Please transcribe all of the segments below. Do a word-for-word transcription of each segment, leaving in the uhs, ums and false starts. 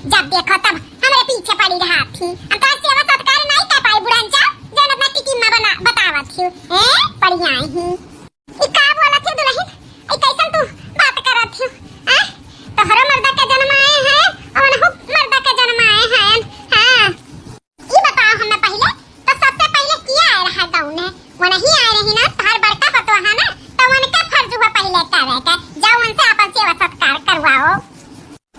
जब देखो तब हमरे पीछे पड़ी रहत ही। हम तोहार सेवा सत्कार नाहीं कर पाई बुढ़न चा, जौन अपना टिटिम्मा बना, बतावत ही। ए, पड़ी आई ही। ई का बोलत ही दुलहिन? ई कैसन तू बात करत ही? आ? तोहरो मर्दा के जन्म आए हैं, और उनहु मर्दा के जन्म आए हैं। हाँ। ई बताओ हमें पहिले, तो सबसे पहिले किया आए रहा गाँव में? वनही आए रही ना, तोहार बड़का पतोह है ना, तो उनका फर्ज हुआ पहिले करे के, जाओ उनसे अपन सेवा सत्कार करवाओ।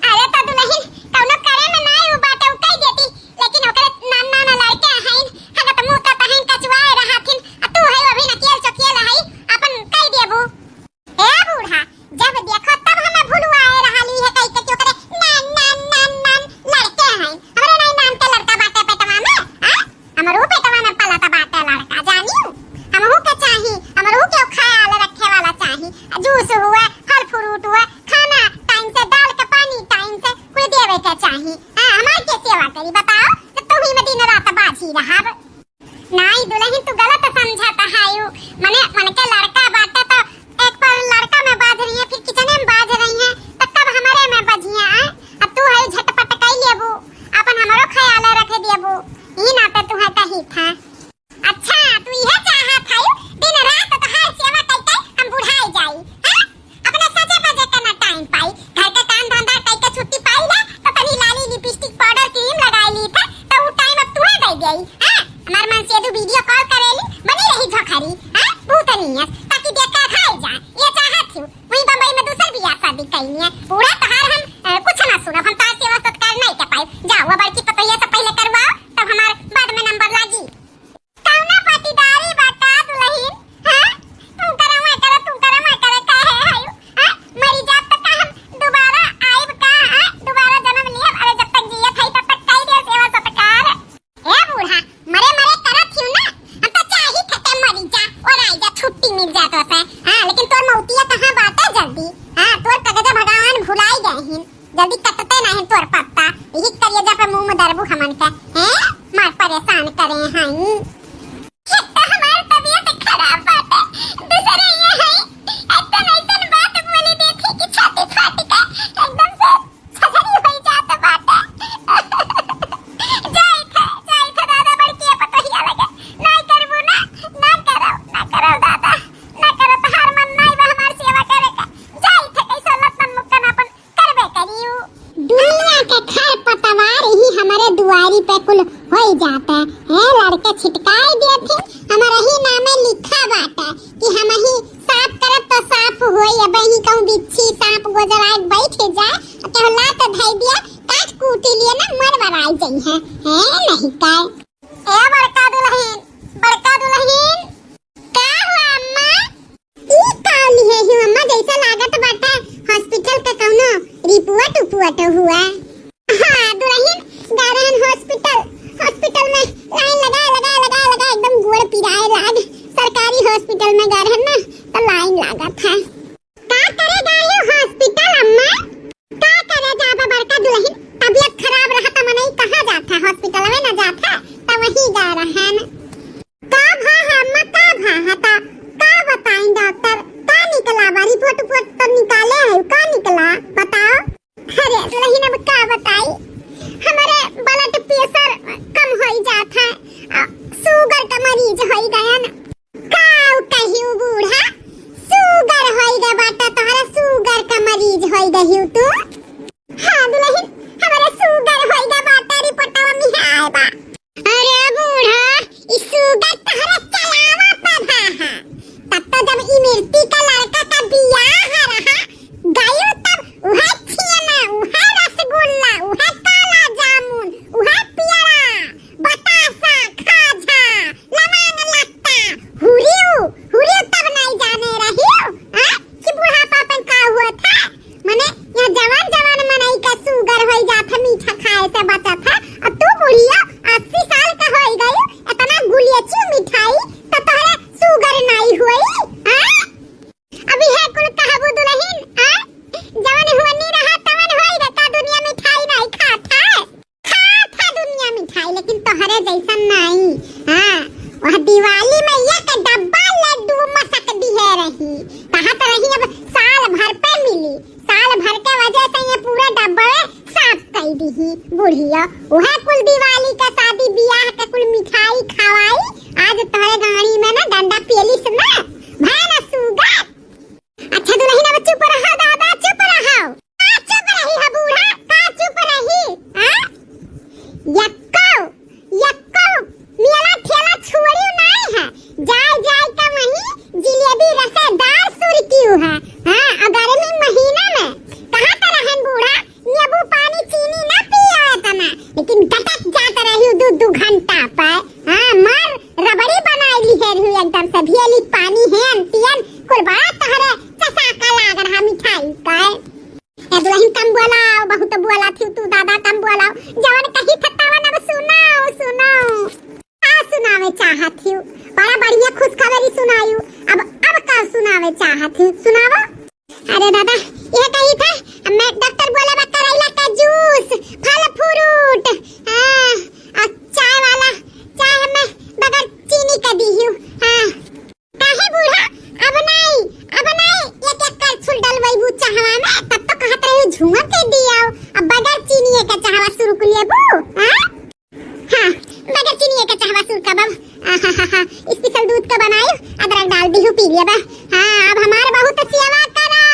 अरे तो दुलहिन, कौनो करे में नाई उ बाटे, उ कह देती, लेकिन ओकरे नान नान लड़के हईन, हगत मुँह का तहिन कचुआए रहथिन, आ तू है अभी नकेल चोकेल है, अपन कह देबू। ए बूढ़ा, जब देखो तब हमें भुलवाए रहली है, कह के कि ओकरे नान, नान, नान, नान लड़के हैं। हमरे नाई नान के लड़का बाटे पेटवा में, हाँ? हमरो पेटवा में पलत बाटे लड़का, जानी? हमहू के चाही, हमरो के ख्याल रखे वाला चाही। जूस हुआ, फल फ्रूट हुआ, खाना टाइम से, दाल के पानी टाइम से, कुल देवे के चाही। हाँ, हमार के सेवा करी, बताओ? जब तू ही में दिन रात बाझी रहब। नाई दुलहिन, तू गलत समझत हायू। मने, मन के लड़का बाटे तो एक पर लड़का में बाझ रही है, फिर किचने में बाझ रही है, तो कब हमारे में बझिया आए? अब तू है झटपट कई लेबू, अपन हमरो ख्याल रख देबू, ई नाते तुहे कही था। अच्छा, तू इहे चाहत हायू, दिन रात तोहार सेवा कई के हम बुढ़ाई जाई, हाँ? अपने सजे बजे के ना टाइम पाई, घर के काम धंधा कई के छुट्टी पाई ना, तो तनी लाली, लिपस्टिक, पाउडर, क्रीम लगाई ली था, तो उ टाइम अब तुहे दे गई, हाँ? हमार मन से दू वीडियो कॉल करेली, बनी रही झोखरी, हाँ? भूतनियस, ताकि देख के खाई जा, ये चाहत हूँ। वही बम्बई में दूसर बियाह शादी कई है, पूरा तोहार हम, अ, कुछ ना सुनब, हम तोहार सेवा सत्कार नहीं कर पाई। जाओ, वो बड़की पतोहिया से पहले करवाओ, तब हमार बाद में नंबर लागी। कौना पटीदारी बा का दुलहिन? हाँ? तू करवा करे, तू करवा करे काहे हयू? हाँ? मरी जाब त का हम दोबारा आइब का? हाँ? दोबारा जन्म लिहब? अरे जब तक जियत हई तब तक कई दे सेवा सत्कार। ए बूढ़ा, मरे मरे करत हियू ना, हम तो चाही थे के मरी जा और आई जा, छुट्टी मिल जा तो से। हाँ, लेकिन तोर मौतिया कहाँ बाटे जल्दी? हाँ, तोर कगजा भगवान भुलाई गए हिन। जल्दी कटते नहीं तोर पत्ता, यही करियजा पे मुंह में दरबू हमन के, हैं? मार परेशान करे हैं। एक तो हमार तबीयत खराब बाटे, दूसरे ये है, ऐसन ऐसन बात बोली देती कि छाती फाट के एकदम से छछरी होई जात बाटे। जाई थे, जाई थे दादा बड़की पतोहिया लगे, नहीं करबू ना, ना करो, ना करो दादा, ना करो, तोहार मन नहीं बा हमार सेवा करे के। जाई थे कैसे लत्तन मुक्कन अपन करबे करियो। दुनिया के खर पतवार ही हमरे दुआरी पे कुल होई जाता है। लड़के छिटकाई देथिन, हमरे ही नामे लिखा बाटे कि हम ही साफ करब तो साफ होई। अब ही कहूँ बिच्छी सांप गोजराए बैठ जाए, केहू लात धई दिया, काट कूटी लिए ना मर मराई जई है, है नहीं काय? ए बड़का दुलहिन, बड़का दुलहिन, का हुआ अम्मा? ई का लिहे ही अम्मा, जैसे लागत बाटे हॉस्पिटल के कौनो रिपोर्ट उपोर्ट हुआ। हाँ दुलहिन, गा रहन हॉस्पिटल, हॉस्पिटल में लाइन लगा, लगा, लगा, लगा, एकदम गोड़ पिराए लाग। सरकारी हॉस्पिटल में गा रहन ना, तो लाइन लागत है। का करे गए हॉस्पिटल अम्मा? का करे जाबे बड़का दुलहिन, तबीयत खराब रहा त मनई कहाँ जात है, हॉस्पिटल में ना जात है, त वही गा रहन। का भा है अम्मा, का भा है? ता का बताई डॉक्टर, का निकला बा? रिपोर्ट उपोर्ट तो निकाले है, का निकला बताओ? अरे दुलहिन अब का बताई, हमरे ब्लड प्रेशर कम होई जात है, आ, शुगर का मरीज होई गयन। का कहियो बूढ़ा, शुगर होई गए बाटा, तोहरा शुगर का मरीज होई गहियो तू। हाँ दुलहिन, हमरे शुगर होई गए बाटा, रिपोर्टवा में आए बा। अरे बूढ़ा, ई शुगर तहरा चलावा पर है। तब तो जब इमरती का लड़का का बियाह रहा, गयो तब उहे छेना, उहे रसगुल्ला, उहे काला जामुन, उहे पियरा बतासा, खाजा, लमांग लत्ता, हुरियो, हुरियो तब नहीं जाने रहियो, हाँ? कि बुढ़ापा पे का हुआ था? मने, यहाँ जवान जवान मनई का शुगर होई जात है, मीठा खाए से बचत है, और तू बुढ़िया अस्सी साल का होई गई, इतना गुलियची मिठाई, तो तोहरे शुगर नहीं हुई, हाँ? अब यह कुल कहबू दुलहिन, हाँ? जवन हुअनी रहा, तवन होई रे, का दुनिया मिठाई नहीं खात है? खात है दुनिया मिठाई, लेकिन तोहरे जैसन नहीं। हाँ, वह दिवाली में एक डब्बा लड्डू मसक दिहे रही, कहत रही अब साल भर पे मिली, साल भर के वजह से ये पूरा डब्बा साफ कर दीही। बुढ़िया, उहे कुल दिवाली का शादी बियाह का कुल मिठाई खवाई, आज तोहरे गाड़ी में ना डंडा पेलिस ना, भय ना सुगर। अच्छा दुलहिन, अब चुप रहा दादा, चुप रहा। का चुप रही है बूढ़ा, का चुप रही? हाँ? यक्को, यक्को मेला ठेला छोड़ियो नाई है। जाए जाए का वहीं जिलेबी रसेदार सुरकियो है। हाँ, और गर्मी महीना में कहा तो रहन बूढ़ा, नींबू पानी चीनी ना पियो इतना, लेकिन गटक जात रही दू दू घंटा पर। हाँ, मार रबड़ी बनाई ली है रही एकदम से, भेली पानी है अंतियन, कुल बड़ा तहरे चसा का लाग रहा मिठाई का। ए दुलहिन कम बोलाओ, बहुत बोला थी तू दादा, कम बोलाओ। जवन कही था तवन अब सुनाओ, सुनाओ। का सुनावे चाहत हियो? बड़ा बढ़िया खुशखबरी सुनायु। अब, अब का सुनावे चाहत हियो? सुनावो। अरे दादा, यह कही था, मैं डॉक्टर बोले बा करैला का जूस, फल फ्रूट, हाँ, और चाय वाला, चाय हमें बगैर चीनी का दी हियो। हाँ। काहे बूढ़ा? अब नाई, अब नाई एक एक करछुल डलवैबू चहवा में, तब तो कहत रही झुआ के दियाओ। अब बगैर चीनी के चहवा शुरू कर लेबू, हाँ? हाँ, बगैर चीनी के चहवा शुरू करब। आहाहाहा, स्पेशल दूध का बनाई, अदरक डाल दी हूँ, पी लेबा। हाँ, अब हमार बहुत सेवा करो,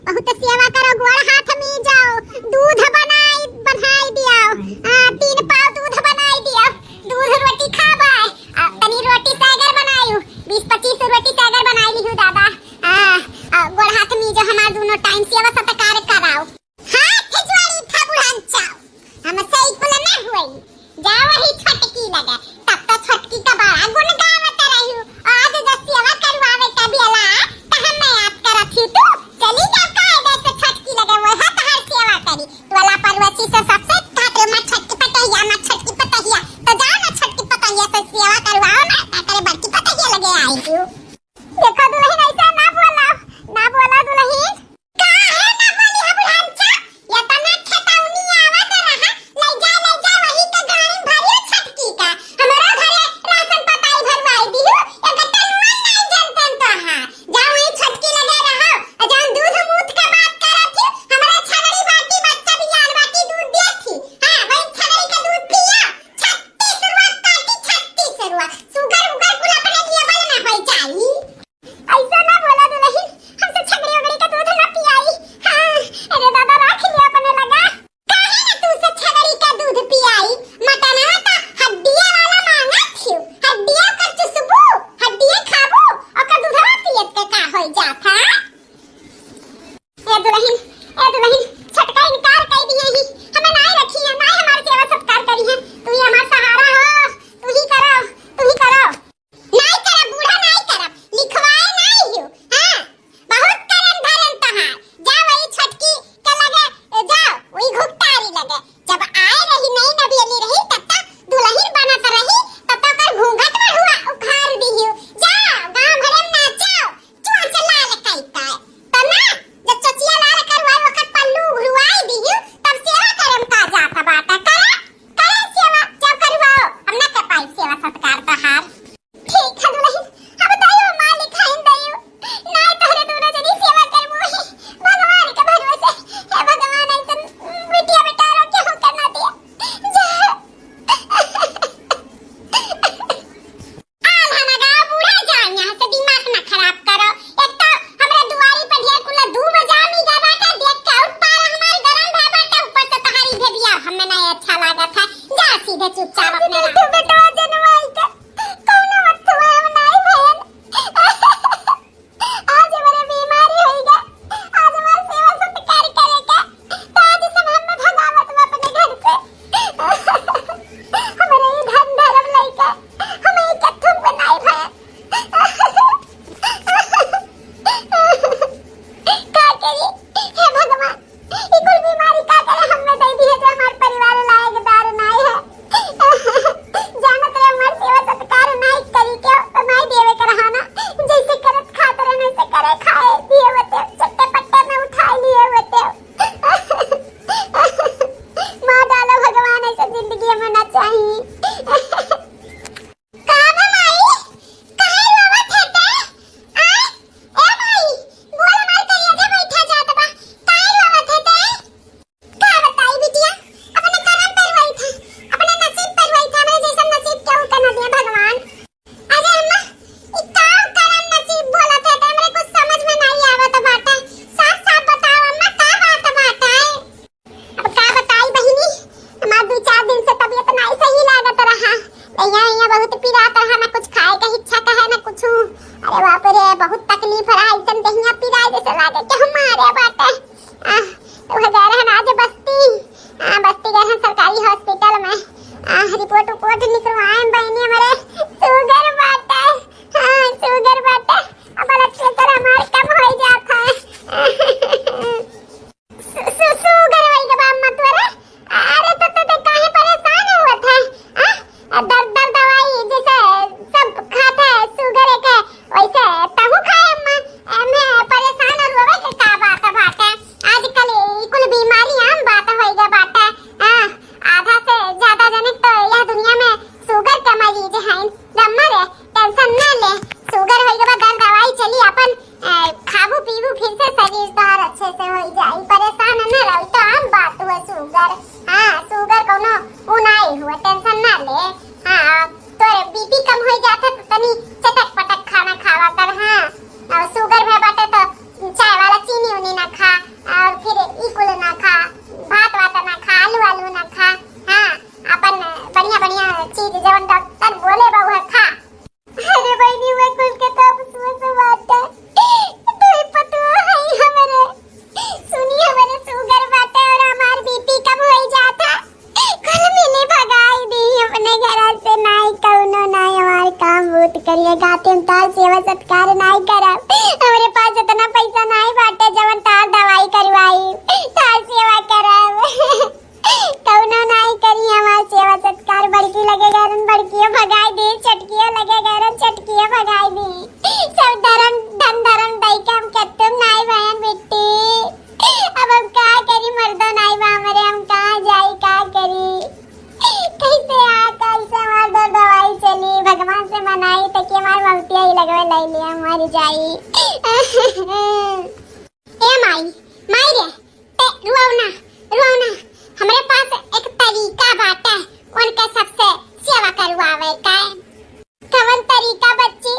बहुत सेवा करो, गोड़ हाथ में जाओ, दूध बनाई, बनाई दियाओ। हाँ, तीन पाव दूध बनाई दियाओ, दूध रोटी खाबा। आ, तनी रोटी सागर बनायु, बीस पच्चीस रोटी सागर बनाई लिहु दादा। आ, आ, गोड़ हाथ में जो हमार दोनों टाइम सेवा सत्कार कराओ। हाथ जोड़ी था बुढ़ान चाओ, हमसे इकुल ना हुई, जा वही छोटकी लगे, तब तो छोटकी का बड़ा गुण गावत रही। आज जब सेवा करवावे का बेला, त हमें याद करत ही तू, चली जा कायदे से छोटकी लगे, वह तहार सेवा करी। टोला पड़ोसी से सबसे कहत रहे, "माँ छोटकी पतोहिया, माँ छोटकी पतोहिया।" तो जाओ ना छोटकी पतोहिया से सेवा करवाओ ना, का करे बड़की पतोहिया लगे आई क्यों? देखो दुलहिन, ऐसा ना बोला, ना बोला दुलहिन। काहे ना बोली है बुढ़ान चा? ये तना खेतौनी आवत रहा, ले जा, ले जा, वही के गाड़ी भरियो छोटकी का। हमारा घरे राशन पताई भरवाई दिहु, एक टनुआ नहीं जनतन तो हाँ। जा वही छोटकी लगे रहो, और जौन दूध मूत के बात करत थी, हमरे छगड़ी बाटी बच्चा बियान बाटी दूध देत थी। हाँ, वही छगड़ी के दूध पिया, छत्तीस रुआ काटी, छत्तीस रुआ। शुगर उगर कुल अपने लेवल में होई जाई। ऐसा ना बोला दुलहिन, हमसे छगड़ी उगड़ी का दूध ना पियाई। हाँ, अरे दादा, राख लिया अपने लगा। काहे ना तू से छगड़ी का दूध पियाई? मटनवा त हड्डिया वाला मांगत हियो, हड्डिया कर चुसबू, हड्डिया खाबू, ओकर दूधवा पियत के का होई जात है? ए दुलहिन, ए दुलहिन, छोटका इनकार कई दिए ही, हमें नाई रखी है, नाई हमार सेवा सत्कार करी है, तू ही हमार सहारा हो, तू ही करो, तू ही करो। नाई करब बूढ़ा, नाई करब, लिखवाए नाई हियो। हाँ, बहुत करन धरन तहार। जा वही छोटकी के लगे, ए, जा वही घुघटारी लगे। जब आए रही, नई नवेली रही, तब तक दुलहिन बनत रही, तब तक ओकर घूंघट बढ़ुआ उखाड़ दिहियो। जा, गांव भरे में नाचो, चोंच लाल कई के। त ना, जब चचिया लाल करवाए, ओकर पल्लू उघरवाई दिहियो, तब सेवा करम का जात बाटा। करा, करा सेवा, जब करवाओ, हम ना कर पाई सेवा सत्कार तहार। ठीक है दुलहिन, अब दइयो मालिक हइन दइयो, नाय तोहरे दोनों जनी सेवा करबो ही, भगवान के भरोसे। हे भगवान, ऐसन बिटिया बेटा रो केहू के ना दिया। जा। आल हमारा बूढ़ा जान, यहाँ से दिमाग ना खराब करो। एक तो हमरे दुआरी पे ढेर कुल दू बजा मिगा बाटे, देख के और पारा हमारे गरम भय बाटे, ऊपर से तहारी भेदिया हमें नहीं अच्छा लागत है। जा सीधे चुपचाप अपने राह। बेटवा जनवाई के कौनो मत हुआ, हम नाई भयन। आज हमरे बीमारी होई गा, आज हमार सेवा सत्कार करे के, तो आज सब हम भगावत बा अपने घर से। हमरे ई धन धर्म लइके, हम ई कत्थुम बनाई भयन। का करी, हे भगवान, ई कुल बीमारी का करे हमें दे दिए जो हमार परिवार लायकदार नाय है। जानत रहे हमार सेवा सत्कार नाय करी के, तो नाय देवे के रहा ना। जैसे करत खात रहे, वैसे करे, खाए, दिए होते, चट्टे पट्टे में उठाए लिए होते। मार डालो भगवान, ऐसे जिंदगी में ना चाहिए। का बा माई? काहे रोवत है ते? आय? ए माई, बोल माई, करिया जे बैठा जात बा। काहे रोवत है ते? का बताई बिटिया, अपने कान यहाँ, यहाँ बहुत पिरात रहा, ना कुछ खाए का इच्छा कहे, ना कुछ। अरे बाप रे, बहुत तकलीफ रहा, ऐसन देहिया पिराए जैसे लागे कि हम मारे बाटे। आ, तो वह गए रहन आज बस्ती, आ, बस्ती गए रहन सरकारी हॉस्पिटल में। आ, रिपोर्ट उपोर्ट निकलवाए बहनी, हमारे शुगर बाटे। हाँ, शुगर बाटे। अब ब्लड प्रेशर हमार कम हो जात है। सु-, सु-, शुगर होई गवा अम्मा तोरे? अरे तो, तो, तो काहे परेशान होत है? आ? दर्द, दर्द दवाई जैसे सब खात है शुगर के, वैसे तहू खाए अम्मा। एमे परेशान और रोवे के का बात बाटे? आजकल ई कुल बीमारी आम बात होई गवा बाटे। हाँ, आधा से ज्यादा जने तो यह दुनिया में शुगर के मरीज हैं। अम्मा रे, टेंशन ना ले, शुगर होई गवा, दर्द दवाई चली अपन, ए, खाबू पीबू फिर से शरीर तोहार अच्छे से होई जाई, परेशान ना रहो, ई तो आम बात हुआ शुगर। हाँ, शुगर कोनो उ नाई हुआ, टेंशन ना ले। हाँ, तोर बीपी कम होई जात है तो तनी चटक पटक खाना खावा कर। हाँ, और शुगर में बाटे तो चाय वाला चीनी उनी ना खा, और फिर ई कुल ना खा, भात वात ना खा, आलू आलू ना खा। हाँ, अपन बढ़िया बढ़िया चीज जवन डॉक्टर बोले बा उहे खा। अरे बहिनी, उहे कुल के तो अफसोस बाटे। तू ही पतोह है हमरे। सुनी, हमरे शुगर बाटे और हमार बीपी कम होई जात है। घर मिली भगाई दी अपने घरा से, नाई कौनो नाई हमार काम बूत करिए, गाते हम तार सेवा सत्कार नाई करब। हमरे पास इतना पैसा नाई बाटे जवन तार दवाई करवाई, तार सेवा करब। कौनो नाई करी हमार सेवा सत्कार, बड़की लगे गरन बड़कियो भगाई दी, छोटकियो लगे गरन छोटकियो भगाई दी। सब धरम, धन धरम दई के हम कत्तुम नाई भयन बिट्टी। अब हम का करी, मर्दो नाई बा हमरे, हम कहाँ जाई, का करी? कैसे आ, कैसे हमार दर्द दवाई चली? भगवान से मनाई, तकी हमार मौतिया ही लगवे लई लिया, मर जाई। ए माई, माई रे, ते रुआव ना, रुआव ना। हमरे पास एक तरीका बाटे, उनके सबसे सेवा करवावे का। कवन तरीका बच्ची,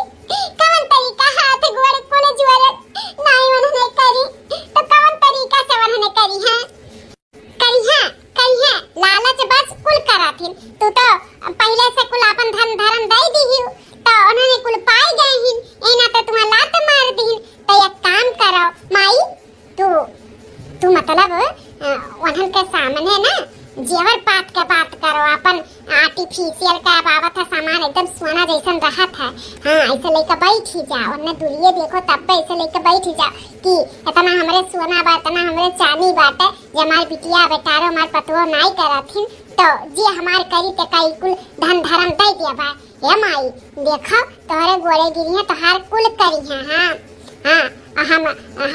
कवन तरीका? हाथ गोड़ कुल जोड़त नाई उन्हने करी, तो कवन तरीका से उन्हने करी है? करिहा, करिहा, लालच बस कुल करत हिन। तू तो पहिले से कुल आपन धन धरम दई दिहिउ, तो उन्हने कुल पाई गए हिन, एना तो तुम्हें लात मार दिहिन। तो एक काम करो माई, तू, तू मतलब, अ, उन्हन के सामने ना जेवर पात के बात करो, आपन artificial का अब आवत है सामान एकदम सोना जैसन रहत है। हाँ, ऐसे लेके बैठी जा, उन्हें दूरिये देखो तब पे ऐसे लेके बैठी जा कि इतना हमरे सोना बा, इतना हमरे चांदी बाटे, जे हमार बिटिया बेटारो हमार पतुओ नाई करत हिन, तो जे हमार करी ते का ई कुल धन धरम दे दिया बा। ए माई, देखो, तोहरे गोड़े गिरिया तोहार कुल करिहा, हाँ, हाँ, हम,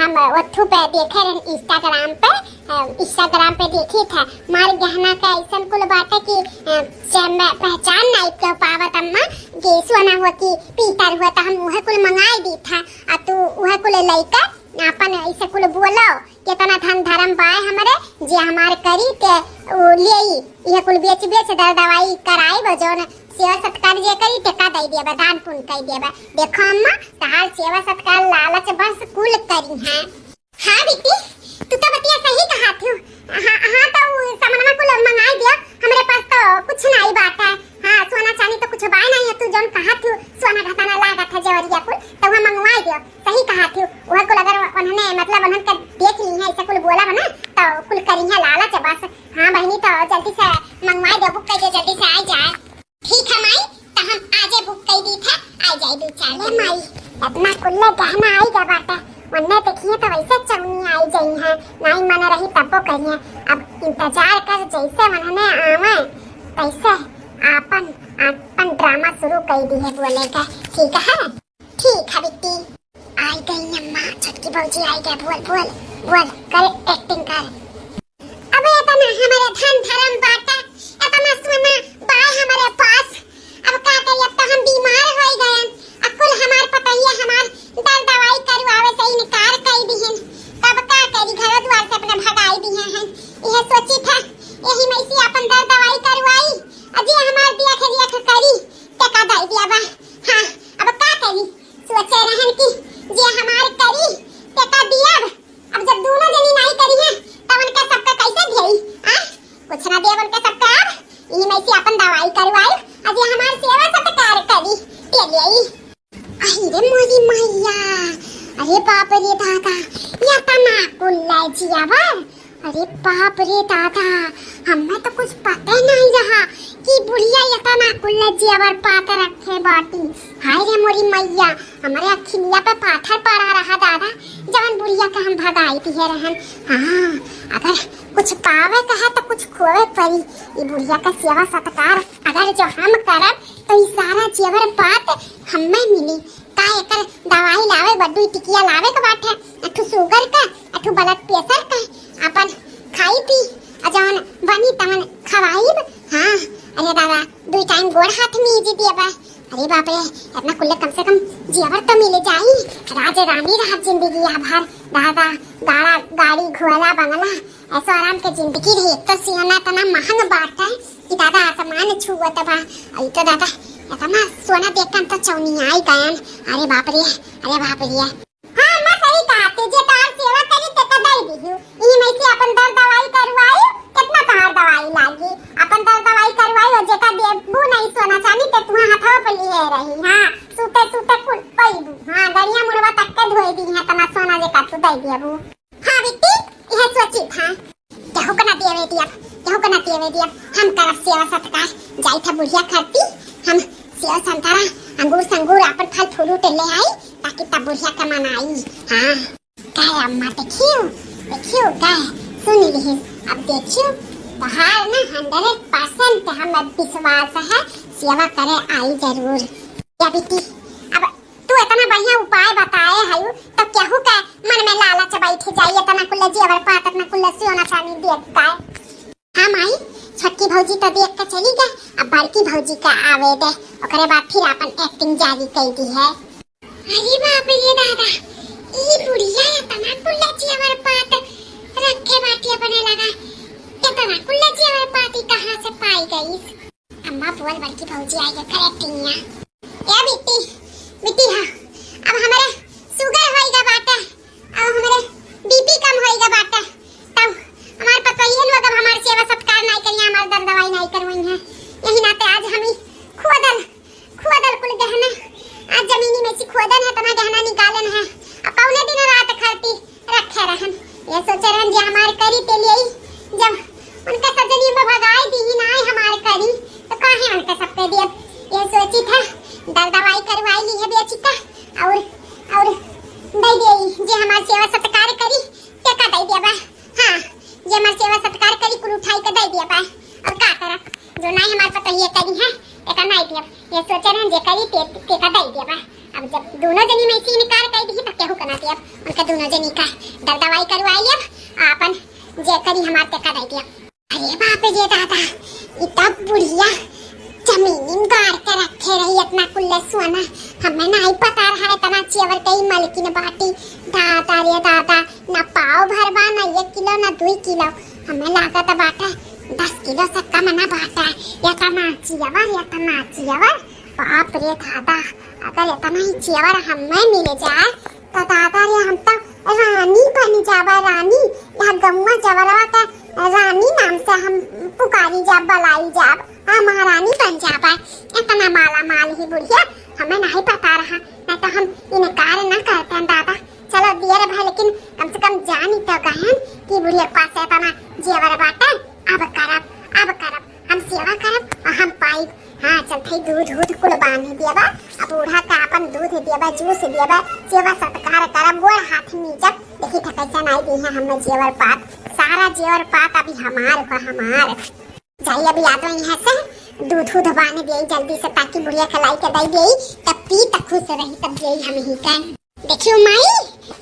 हम ओथू पे देखे रहन Instagram पे, अ, Instagram पे देखी था, मार गहना का ऐसन कुल बाटे कि, अ, चे-, मैं पहचान नाई क्यों पावत अम्मा, कि सोना हुआ कि पीतल हुआ, तो हम उहे कुल मंगाई दी था, आ तू उहे कुल लइका आपन ऐसे कुल बोलो, केतना धन धरम बाय हमरे, जे हमार करी ते उ लेई। इहे कुल बेच बेच दर दवाई कराई बा, जौन सेवा सत्कार जे करी ते का दई दिया बा, दान पुण्य कई दिया बा। देखो अम्मा, तहार सेवा सत्कार लालच बस कुल करी हैं। हाँ बिट्टी, तू तो बतिया सही कहा थी। हाँ, हाँ, तो उ सामानवा कुल मंगाई दिया, हमरे पास तो कुछ नाई बात है। हाँ, सोना चांदी तो कुछ बाय नाई है, तू जौन कहा थी सोना गहना लागत है जवरिया कुल, तो वह मंगवाई दियो। सही कहा थी, वह कुल अगर उन्होंने, मतलब, उन्होंने के देख ली है, ऐसे कुल बोला हो ना, तो कुल करी है लालच बस। हाँ बहनी, तो जल्दी से मंगवाई दे, book कर दे, जल्दी से आई जाए। ठीक है माई, तो हम आजे book कर दी थे, आई जाए दो चार दिन। माई, इतना कुल्ले गहना आई गया बाटे, उन्हें देखिए तो वैसे चौनी आई जाई है, नाई मन रही तब्बो करिए। अब इंतजार कर, जैसे उन्होंने आवे, तैसे आपन, आपन ड्रामा शुरू कर दी है बोले का, ठीक है? ठीक है बिट्टी। आई गई अम्मा, छोटकी भौजी आई गई, बोल, बोल, बोल, कर, acting कर। अबे इतना हमारे धन धरम बाटा, इतना सोना बाय हमारे पास। अब का करी, अब तो हम बीमार हो गए। अब कुल हमार पतैया हमार दर दवाई करवावे से इनकार कर दिहन। तब का करी, घर द्वार से अपने भगाई दिए हैं। यह सोची था, यही में से अपन दर दवाई करवाई। अजी हमार देख रेख करी, ते का दे दिया बा। हाँ, अब का करी, सोचे रहन कि जे हमार करी, ते का दियब। अब जब दोनों जनी नाई करी हैं, तब उनका सबका कैसे देई? हाँ? कुछ ना देब उनका सबका। अब इही में से अपन दवाई करवाई, अरे हमार सेवा सत्कार करी, तेलियई। अरे मोरी मैया, अरे बाप रे दादा, एतना कुल्ला जेवर, अरे बाप रे दादा, हमें तो कुछ पता नहीं रहा कि बुढ़िया एतना कुल्ला जेवर पात रखे बाटी। हाय रे मोरी मैया, हमरे अखिलिया पे पाथर पड़ा रहा दादा, जवन बुढ़िया के हम भगाई दिए रहन। हाँ, अगर कुछ पावे के है तो कुछ खोवे पड़ी। ई बुढ़िया का सेवा सत्कार अगर जो हम करब तो ई सारा जेवर पात हमें मिली। का एकर दवाई लावे, बड्डू टिकिया लावे के बाटे, अठू sugar का, अठू blood pressure का, अपन खाई पी, आ जवन बनी तवन खवाईब। हाँ, अरे दादा, दुई time गोड़ हाथ मीज दिया बा। अरे बाप रे, इतना कुल्ले कम से कम जेवर तो मिले जाई। राज रानी रहा जिंदगी भर, दादा, गाड़ा, गाड़ी, घोड़ा, बंगला, ऐसो आराम के जिंदगी रही। एक तो सियाना इतना महंग बाटे कि दादा आसमान छुअत बा। अरे तो दादा, इतना सोना देख के हम तो चौनियाई गयन। अरे बाप रे, अरे बाप रे। हाँ, अम्मा सही कहा, ते जे तार सेवा करी ते का दई दिहु। इही में से अपन दर दवाई करवाई, कितना तार दवाई लागी। अपन दर दवाई करवाई और जेका देबू नहीं सोना चांदी ते तुहा हथवा पे लिए रही। हाँ, सूते सूते कुल पैबू। हाँ, गड़िया मुड़वा तक के धोई दी है, तना सोना जेका तू दई देबू। हाँ बिट्टी, यह सोची था। केहू के ना देवे दियब, केहू के ना देवे दियब। हम करब सेवा सत्कार। जाई था बुढ़िया खरती, हम सेव संतरा, अंगूर संगूर, आपन फल फ्रूट ले आई, ताकि तब बुढ़िया के मनाई। हाँ, कहे अम्मा, देखियो, देखियो, कहे, सुन लिहिस। अब देखियो, तोहार ना hundred percent हमें विश्वास है, सेवा करे आई जरूर। या बिट्टी, अब तू इतना बढ़िया उपाय बताए हयू, तो केहू के मन में लालच बैठ जाई, इतना कुल जेवर पात, इतना कुल सोना चांदी देख के। हाँ माई, छोटकी भौजी तो देख के चली गए, अब बड़की भौजी का आवे दे, ओकरे बाद फिर अपन acting जारी कर दी है। अरे बाप रे दादा, ई बुढ़िया इतना कुल जेवर पात रखे बाटी अपने लगा, इतना कुल जेवर पात ई कहाँ से पाई गई? अम्मा बोल बड़की भौजी आई है, करे टिंगिया। ए बिट्टी, बिट्टी हाँ, अब हमारे sugar होइगा बाटे, अब हमारे BP कम होइगा बाटे, तब हमारे पतोहिए लोग अब हमारे सेवा सत्कार नहीं करिए, हमारे दर दवाई नहीं करवाई है। यही नाते आज हम ही खोदल, खोदल कुल गहना, आज जमीनी में से खोदन है, इतना गहना निकालन है, अब पौने दिन रात खरती रखे रहन। ये सोचे रहन जे हमार करी ते लिए, जब उनका सजनी में भगाई दी ही ना हमार करी, तो काहे उनका सबके दिए? ये सोची था, दर दवाई करवाई ली है बेची का, और, और दे दे जे हमार सेवा सत्कार करी, ते का दे दिया बा? हाँ, जे हमार सेवा सत्कार करी, कुल उठाई के दे दिया बा। और का करब? जो नाई हमार पतोहिए करी है, एका नाई दियब। ये सोचे रहन जे करी ते, ते का दे दिया बा। अब जब दोनों जनी में से इनकार कर दी तो केहू का ना दियब। उनका दोनों जनी का दर दवाई करवाई अब, आपन जे करी हमार ते का दे दियब। अरे बाप रे दादा, ई तब बुढ़िया जमीन गाड़ के रखे रही इतना कुल्ले सोना। हमें नाई पता रहा इतना जेवर कई मलकिन बाटी। दादा रे दादा, ना पाव भर बा, ना एक किलो, ना दुई किलो। हमें लागत बाटे दस किलो से कम ना बाटे। इतना जेवर, इतना जेवर, बाप रे दादा, अगर इतना ही जेवर हमें मिल जाए तो दादा रे, हम तो रानी बन जाबा, रानी। यहाँ गौवा जवरवा के रानी नाम से हम पुकारी जाब, बुलाई जाब, हम महारानी बन जाबा। इतना माला माल ही बुढ़िया, हमें नहीं पता रहा, नहीं तो हम इनकार ना करते दादा। चलो दियर भाई, लेकिन कम से कम जानी तो गहन कि बुढ़िया के पास इतना जेवर बाटे। अब करब, अब करब, हम सेवा करब और हम पाइब। हाँ, चल भाई, दूध, दूध कुल बांध दिया बा। अब बूढ़ा का अपन दूध दिया बा, जूस दिया बा, सेवा सत्कार करब, गोड़ हाथ मीजब। देखी था कैसे नाई दी है हमें जेवर पात, सारा जेवर पात अभी हमार बा, हमार। जाई अभी यादव यहाँ से दूध, दूध बांध दिए जल्दी से, ताकि बुढ़िया के लाई के दे दिए, तब पी, तब खुश रही, तब दिए हम ही का। देखियो माई,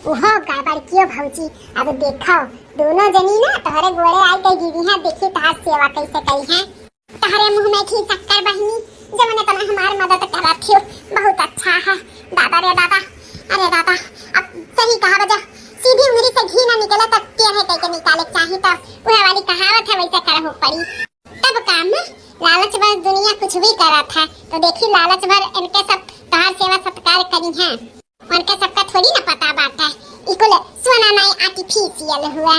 उहो गा-, बड़कियो भौजी, अब देखो, दोनों जनी ना तोहरे गोड़े आई के गिरी हैं, देखी तहार सेवा कैसे करी हैं। तोहरे मुंह में थी शक्कर बहिनी, जवन इतना हमार मदद करत थियो, बहुत अच्छा है। दादा रे दादा, अरे दादा, अब सही कहा बजा, सीधी उंगली से घी ना निकले तो टेढ़े कह के निकाले के चाही, तो वह वाली कहावत है, वैसे करहु पड़ी। तब काम लालच बस दुनिया कुछ भी करत है, तो देखी लालच भर इनके सब तोहार सेवा सत्कार करी हैं। उनके सबका थोड़ी ना पता बाटे, ई कुल सोना नाई artificial हुआ।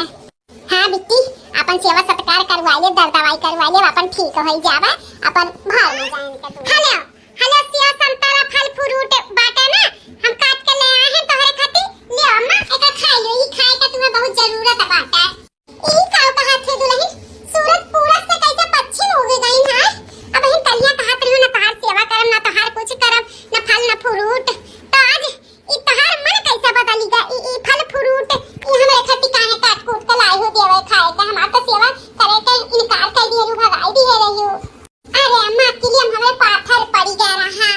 हाँ बिट्टी, अपन सेवा सत्कार करवाइ ले, दर दवाई करवाइ ले, अपन ठीक होइ जावा, अपन भाव में जाए इनका तू। हेलो, हेलो, सेव संतरा फल फ्रूट बाटे ना, हम काट के ले आए हैं तोहरे खातिर, ले अम्मा, एका खाइ ले, ई खाए का तुम्हें बहुत जरूरत बाटे। ई का कहत है दुलहिन, सूरज पूरब से कैसे पश्चिम उगे गइन है, अब हम कलिया कहत रही ना तोहार सेवा करब, ना तोहार कुछ करब, ना फल, ना फ्रूट, तो आज ई तोहार मन कैसे बदली गा? ई, ई फल फ्रूट, ई हमरे खातिर काहे काट कूट के लाई हो देवे खाए के? हमार तो सेवा करे के इनकार कर दिए रहू, भगाई दिए रही हो। अरे अम्मा, अकेले हम हमरे पाथर पड़ी गए रहा।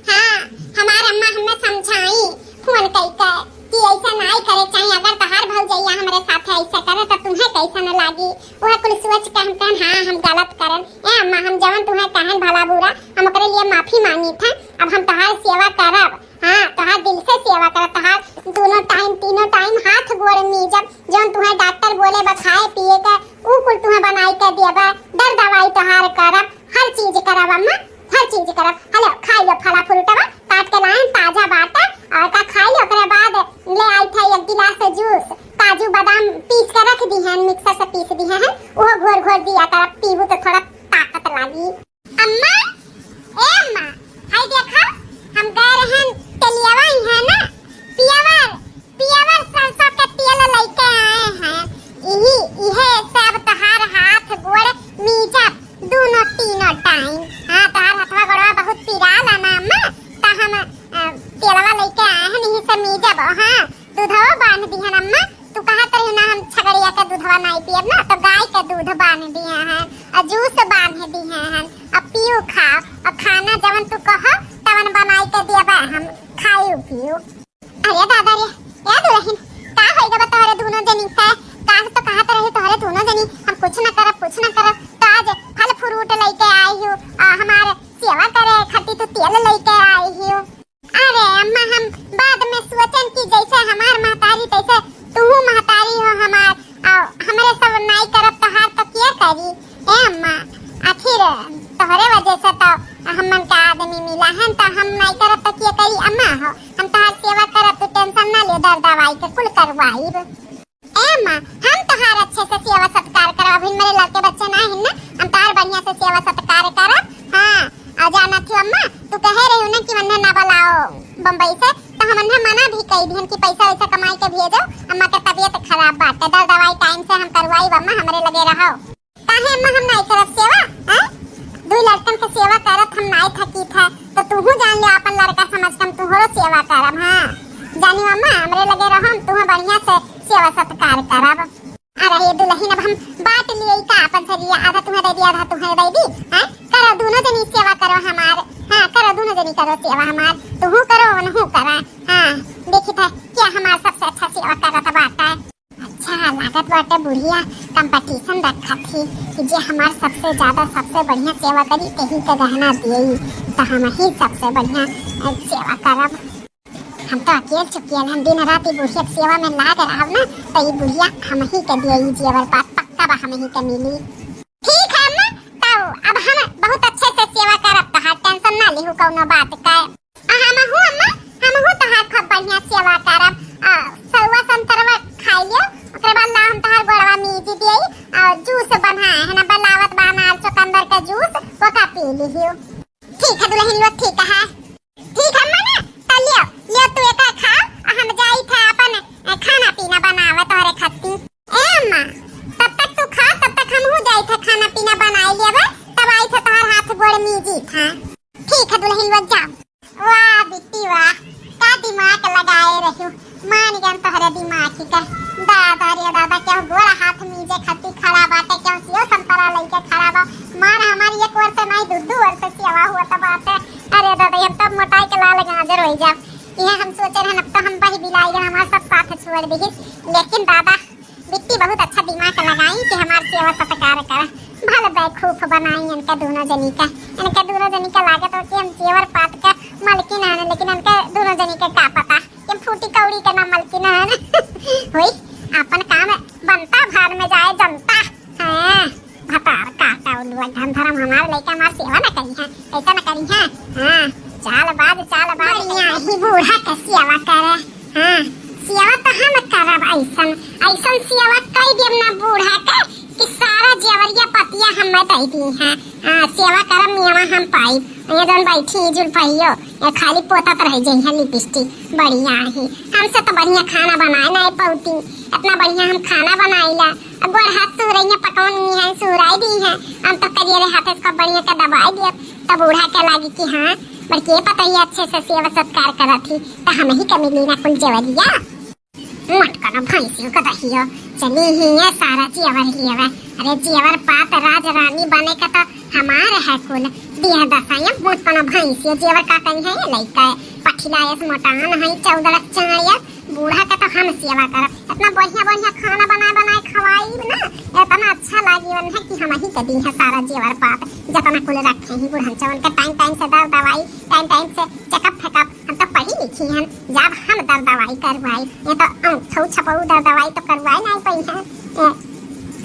हाँ, हमार अम्मा हमें समझाई फोन कई के कि ऐसा नाई करे चाहिए। अगर तोहार भौजैया हमरे साथ ऐसा करे तो तुम्हें कैसा न लागी? वह कुल सोच के हम कहन, हाँ, हम गलत करन। ए अम्मा, हम जवन तुम्हें कहन भला बुरा, हम ओकरे लिए माफी मांगी था। अब हम तोहार सेवा करब। हाँ, तोहार दिल से सेवा करब, तोहार दोनों टाइम, तीनों टाइम हाथ गोड़ मीजब, जौन तुम्हें डॉक्टर बोले बा खाए पिए के, ऊ कुल तुम्हें बनाई के देबा, दर दवाई तोहार करब, हर चीज करब अम्मा, हर चीज करब। हेलो, खाइ लो फला फ्रूटवा, काट के लाएन, ताजा बाटे, और का खाइ लो, ओकरे बाद ले आई था एक गिलास जूस, काजू बादाम पीस के रख दी हैं, मिक्सर से पीस दी हैं, वो घोर घोर दिया करब, पीबू तो थोड़ा ताकत लागी। अम्मा, ए अम्मा, हाय देखा, हम गए रहन तेलियावा ही है ना, पियावर, पियावर सरसों के तेल लेके आए हैं। इही, इहे सब तोहार हाथ गोड़ मीजब दोनों तीनों टाइम। हाँ, तोहार हथवा गोड़वा बहुत पिराला ना अम्मा, तो हम, अ, तेलवा लेके आए हैं, इही से मीजब। हाँ, दूधवा बांध दिहन अम्मा, तू कहत रही ना हम छगड़िया के दूधवा नाई पियब ना, तो गाय के दूध बांध दिए हैं, और जूस बांध दिए हैं, अब पियो खाओ, और खाना जवन तू कहो तवन बनाई के दियबा हम, खाइयो पियो। अरे दादा रे, ए दुलहिन, का होई गवा तोहरे दोनों जनी के? काहे तो कहत रही तोहरे दोनों जनी हम कुछ न करब, कुछ न करब, तो आज फल फ्रूट लेके आई हूँ, आ, हमार सेवा करे खातिर तू तेल लेके आई हूँ। अरे अम्मा, हम बाद में सोचन कि जैसे हमार महतारी तैसे तूहू महतारी हो हमार, और हमरे सब नाई करब तोहार तो के करी? ए अम्मा, आखिर तोहरे वजह से तो हमन का आदमी मिला है, तो हम नाई करब तो के करी? अम्मा हो, हम तोहार सेवा करब, तू टेंशन ना ले, दर दवाई के कुल करवाइब। ए अम्मा, हम तोहार अच्छे से सेवा सत्कार करब, अभी मेरे लड़के बच्चे ना हैं ना, हम तोहार बढ़िया से सेवा सत्कार करब। हाँ, और जाना थी अम्मा, तू कहे रही हो ना कि मन्ने ना बुलाओ बम्बई से, तो हम मन्ने मना भी कही दिहन कि पैसा वैसा कमाई के भेजो, अम्मा के तबीयत खराब बाटे, दर दवाई टाइम से हम करवाई, अम्मा हमरे लगे रहो। काहे अम्मा हम नाई करब सेवा, हैं? दुई लड़कन के सेवा करत हम नाई थकी थे, तो तूहू जान ले अपन लड़का समझ के हम तुहरो सेवा करब, हाँ। जानी अम्मा, हमरे लगे रहो, हम तुहे बढ़िया से सेवा सत्कार करब। अरे दुलहिन, अब हम बांट लिए का अपन सरिया, आधा तुहे दे दी, आधा तुहे दे दी, हैं? करो दोनों जनी सेवा करो हमार, हाँ, करो दोनों जनी करो सेवा हमार, तुहू करो, उनहू करा, हाँ। देखी था क्या हमार सबसे अच्छा सेवा करत बाटा। अच्छा, लागत बाटे बुढ़िया कंपटीशन रखत ही कि जे हमार सबसे ज्यादा, सबसे बढ़िया सेवा करी, तेही के गहना दियई, तो हम ही सबसे बढ़िया, अ, सेवा करब। हम तो अकेल चुकेल, हम दिन रात ई बुढ़िया के सेवा में लाग रहब ना, तो ई बुढ़िया हम ही के दियई जेवर पात, पक्का बा हम ही के मिली। ठीक है अम्मा, तो अब हम बहुत अच्छे से सेवा करब, तोहार टेंशन ना लिहू कौनो बात का। आ हमहू अम्मा, हमहू तोहार खूब बढ़िया सेवा करब। आ, सउआ संतरवा खाई लियो, ओकरे बाद ला हम तोहार गोड़वा मीजी दियई, आ, जूस बनाए है ना, बनावत बा अनार चुकंदर का जूस, वो का पी लिहियो। ठीक है दुलहिन लोग, ठीक है। ठीक है अम्मा ना, तो लियो, लियो तू एका खा, आ हम जाई थे अपन, ए, खाना पीना बनावे तोहरे खातिर। ए अम्मा, तब तक तू खा, तब तक हमहू जाई थे खाना पीना बनाई लेबे, तब आई थे तोहर हाथ गोड़ मीजी था। ठीक है दुलहिन लोग, जाओ। वाह बिट्टी वाह, का दिमाग लगाए रहियो, मान गन तोहरे दिमाग ही का। दादा रे दादा, केहू गोड़ हाथ मीजे खातिर खड़ा बाटे, केहू सेव संतरा लइके खड़ा बा। मान हमार एक वर्ष नाई, दू दू वर्ष सेवा हुआ त बाटे। अरे दादा, हम तब मोटाई के लाल गाजर होइ जाब। इहे हम सोचे रहन, अब तो हम बही बिलाई गन, हमार सब साथ छोड़ दिहिस। लेकिन दादा, बिट्टी बहुत अच्छा दिमाग लगाई कि हमार सेवा सत्कार कर। भल बेवकूफ बनाई इनके दोनों जनी का। इनके दोनों जनी का लागत हो कि हम जेवर पात का मलकिन हन, लेकिन इनके दोनों जनी का का पता कि हम फूटी कौड़ी के ना मलकिन हन। होई, अपन काम बनता, भाड़ में जाए जनता। हाँ, भतार काटा उलुआ, धन धर्म हमार लइका हमार सेवा न करी है, ऐसा न करी है। हाँ, चाल बाज, चाल बाज। बढ़िया ही बूढ़ा के सेवा करे। हाँ, सेवा तो हम करब, अइसन, अइसन सेवा कई देब ना बूढ़ा के कि सारा जेवरिया पतिया हमें दे दीहैं। हाँ, सेवा करब, मेवा हम पाइब। ये जौन बैठी जुलफइयो, ये खाली पोतत रह जइहैं लिपस्टिक। बढ़िया ही, हमसे तो बढ़िया खाना बनाए नाहीं पउती, इतना बढ़िया हम खाना बनाइला। अब गोड़ हाथ सुहरइया पकवन निहाय सुहराई दीहैं, हम तो करियरे हाथे से खूब बढ़िया के दबाई दियब। तब बूढ़ा के लागी कि हाँ, बड़की पतोहिया अच्छे से सेवा सत्कार करत ही, त हमही के मिली ना कुल जेवरिया। मोटकनो भैंसियो के दहियो, चली ही ये सारा जेवर ही हवे। अरे जेवर पात राज रानी बने के तो हमार है कुल। दिया दसाइया मोटकनो भैंसियो जेवर का कहीं है ये लइका है। पठिलायस मोटान है चौदह चायस। बूढ़ा के तो हम सेवा करब। इतना बढ़िया बढ़िया खाना बनाए बनाए खवाई ना, इतना अच्छा लागी उन्हें कि हमही के दीहैं सारा जेवर पात। जतना कुल रखे ही बुढ़न चवन के टाइम टाइम से दर दवाई, टाइम टाइम से चेकअप फेकअप। हम तो पढ़ी लिखी हन, जाब हम दर दवाई करवाई, ये तो औंठऊ छपऊ दर दवाई तो करवाए नाहीं पइहैं। ए,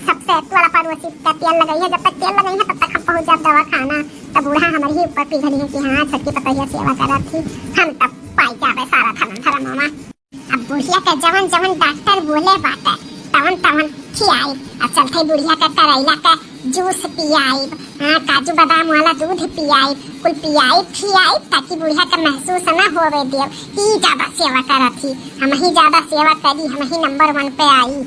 सबसे टोला पड़ोसी का तेल लगइहैं, जब तक तेल लगइहैं तब तक हम पहुँच जाब दवाखाना। तो बूढ़ा हमरे ही ऊपर पिघलिहैं कि हाँ, छोटकी पतोहिया सेवा करत ही, हम तब पाई जाबे सारा धनन धरमवा। अब बुढ़िया के जवन जवन डॉक्टर बोले बाटे, तवन तवन खियाई। अब चलते बुढ़िया के करैला के जूस पियाइब, हाँ, काजू बादाम वाला दूध पियाइब, कुल पियाइब खियाइब, ताकि बुढ़िया के महसूस ना होवे देब कि ई ज्यादा सेवा करत ही। हमही ज्यादा सेवा करी, हमही नंबर वन पे आई।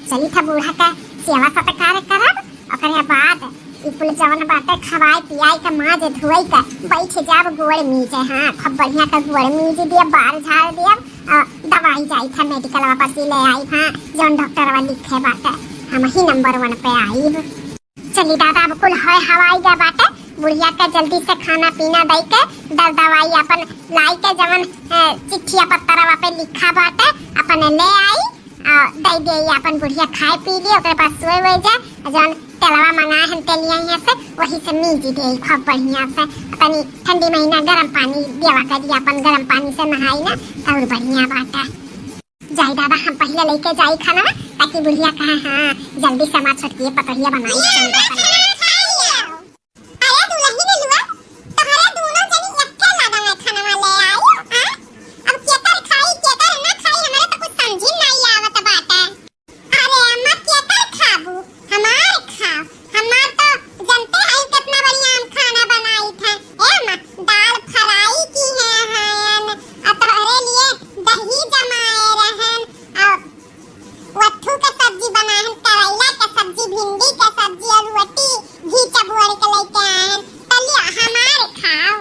चली था बूढ़ा के सेवा सत्कार करब, ओकरे बाद ई कुल जवन बाटे खवाए पियाए के, माज धोए के, बैठ जाब गोड़ मीजे। हाँ, खूब बढ़िया के गोड़ मीज दियब, बार झाड़ दियब, आ, दवाई जाई था मेडिकल वापस ही ले आई। हाँ, जवन डॉक्टर वाला लिखे बाटे, हमही नंबर वन पे आईब। चली दादा, अब कुल है हवाई गा बाटे, बुढ़िया के जल्दी से खाना पीना दई के, दर दवाई अपन लाई के, जवन, ए, चिट्ठिया पत्तरवा पे लिखा बाटे, अपन ले आई, आ, दई दे अपन बुढ़िया खाए पी ली, ओकरे बाद सोए हुए जा, जवन तेलवा मंगाए हन तेलिया यहाँ से, वही से मीज दे खूब बढ़िया से, तनी ठंडी महीना गरम पानी देवा करी, अपन गरम पानी से नहाई ना, तो और बढ़िया बाटे। जाई दादा, हम पहिले लेके जाई खाना, ताकि बुढ़िया कहे, "हाँ, जल्दी से हमार छोटकी पतोहिया बनाई, ये चंगा हमार बना।" खाना खा लियो। अरे दुलहिन लुआ, तोहरे दोनों जनी एक्के लगा में खाना ले आयो, हाँ? अब केकर खाई, केकर ना खाई, हमरे तो कुछ समझी नहीं आवत बाटे। अरे अम्मा, केकर खाबू? हमार खाओ। हमार तो जानते हैं कितना बढ़िया हम खाना बनाई थे। ए अम्मा, दाल फ्राई की है हन, आ तोहरे लिए दही जमाए रहन, आ वत्थू के सब्जी बनाए हन, करैला के सब्जी, भिंडी के सब्जी और रोटी घी चबोड़ के लेके आए हन। तलिया हमार खाओ।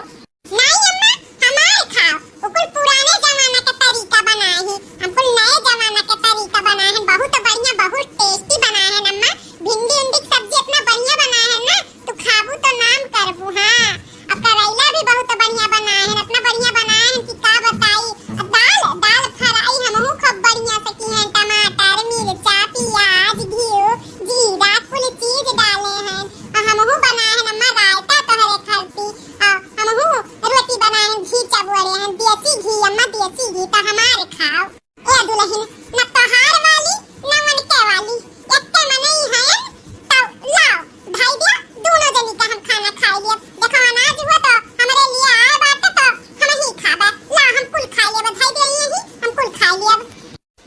नाई अम्मा, हमार खाओ, उ कुल पुराने जमाना के तरीका बनाए ही। हम कुल नए जमाना के तरीका बनाए हैं, बहुत बढ़िया, बहुत टेस्टी बनाए हैं अम्मा। भिंडी उंडी के सब्जी इतना बढ़िया बनाए हैं ना, तू खाबू तो नाम करबू। हाँ, अब करैला भी बहुत बढ़िया बनाए हैं, इतना बढ़िया बनाए हैं कि का बताई। अब दाल, दाल फ्राई हमहू खूब बढ़िया से की हैं, टमाटर, मिर्चा, प्याज, घी, जीरा, कुल चीज डाले हैं। और हमहू बनाए हैं अम्मा रायता तोहरे खातिर। आ, हमहू रोटी बनाए हैं, घी चबोरे हैं, देसी घी, अम्मा देसी घी, तो हमार खाओ। ए दुलहिन, न तोहार वाली, न उनके वाली, एक्के मनई हैं, तो लाओ, धई दिया, दोनों जनी का हम खाना खाई लिया। देखो, अनाज हुआ तो हमरे लिए आए बाटे, तो हम ही खाबे। लाओ, हम कुल खाई लेब, धई दे यही, हम कुल खाई लेब।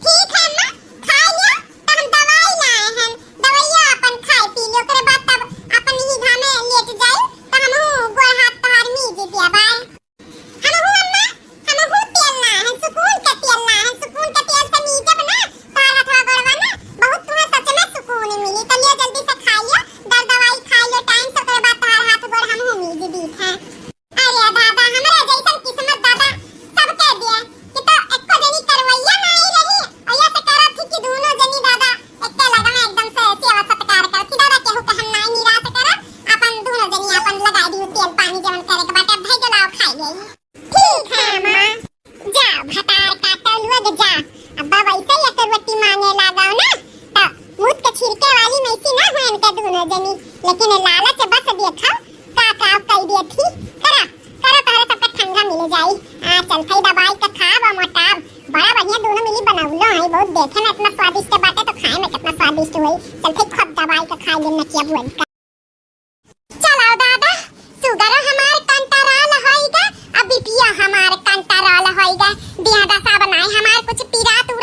ठीक है अम्मा, खाई लिया, तो हम दवाई लाए हैं, दवाइया अपन खाए पी लियो, ओकरे बाद तब अपन ही घामे लेट जाई, तो हमहू गोड़ हाथ तोहार मीज दिया बाय। हमहू अम्मा, हमहू तेल लाए हैं, सुकून के तेल लाए हैं, सुकून के तेल से मीजब ना, तोहार हथवा गोड़वा ना, बहुत तुम्हें सच में सुकून मिली। तो लियो जल्दी से खा लियो, दर दवाई खा लियो टाइम से, ओकरे बाद तोहार हाथ गोड़ हमहू मीज दीत हैं। अरे दादा, हमरा जैसन किस्मत दादा सबके दिए, कि तो एको जनी करवैया नाई रही, और या से करत थी कि दोनों जनी दादा एक्के लगा में एकदम से सेवा सत्कार करत थी। दादा केहू के हम नाई निराश करब, अपन दोनों जनी अपन लगाई दी तेल पानी जवन करे के बाटे, अब भाई के लाओ खाई ले। ठीक है अम्मा, जा भतार काटो लोग जा, अब वैसे ही एक रोटी मांगे लागो ना, तो मुँह के छिड़के वाली मैसी ना हो इनके दोनों जनी, लेकिन लालच बस देखो का का कई दिए थी। करा, करा, तोहरे सबके ठंडा मिल जाई। आ, चल खाई दवाई के खाब और मोटाब। बड़ा बढ़िया दोनों मिली बनौलो है, बहुत देखे में इतना स्वादिष्ट बाटे, तो खाए में कितना स्वादिष्ट होई। चल खाई खूब दवाई के खाई दिन नकिया बुआई का। चलो दादा, सुगरो हमार कंट्रोल होइगा, अब बीपियो हमार कंट्रोल होइगा। दिया दसा बनाए हमार कुछ पीरा तू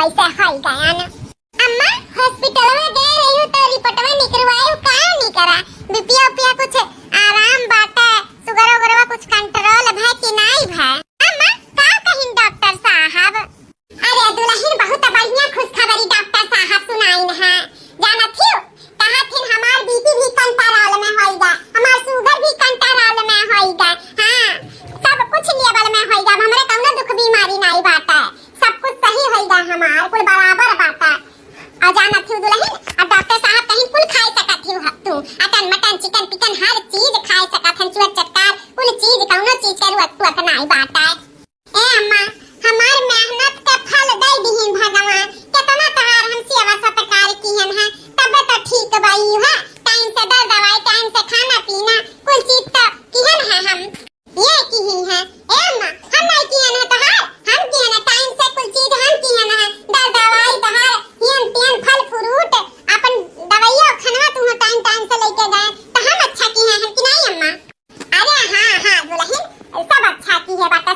ऐसे होई गया ना। अम्मा, hospital में गए रही हूँ तो रिपोर्टवा निकरवाए, का निकरा? बीपीया उपिया कुछ आराम बाटे, सुगरवा उगरवा कुछ control भा कि नाई भा? अम्मा, का कहिन डॉक्टर साहब? अरे दुलहिन, बहुत बढ़िया खुशखबरी डॉक्टर साहब सुनाइन है। जानत हियो, कहत हिन हमार बीपी भी control में होइगा, हमार सुगर भी control में होइगा। हाँ, सब कुछ level में होइगा, अब हमरे कउनो दुख बीमारी नाई बाटे, सब कुछ सही होइगा हमार, कुल बराबर बाटे। अउर जानत हियो दुलहिन, अब डॉक्टर साहब कहिन कुल खाए सकत हियो ह-, तू, अटन मटन चिकन पिकन हर चीज खाए सकत हन, चुअर चटकार कुल चीज, कउनो चीज के रुअत पुअत नाई बाटे। ए अम्मा, हमार मेहनत के फल दे दिहिन भगवान। केतना तहार हम सेवा सत्कार किहन है, तबे तो ठीक बा। ई है, time से दर दवाई, time से खाना पीना, कुल चीज तो किहन है हम। ये किहिन है। ए अम्मा, हम नहीं किहन है तहार, हम किहन है time से कुल चीज, हम किहन है दर दवाई तहार, हियन तियन फल fruit, अपन दवाइया खानवा तू time time से लेके गए, तो हम अच्छा किहे हैं कि नहीं अम्मा? अरे हाँ, हाँ दुलहिन, सब अच्छा किहे बाटे,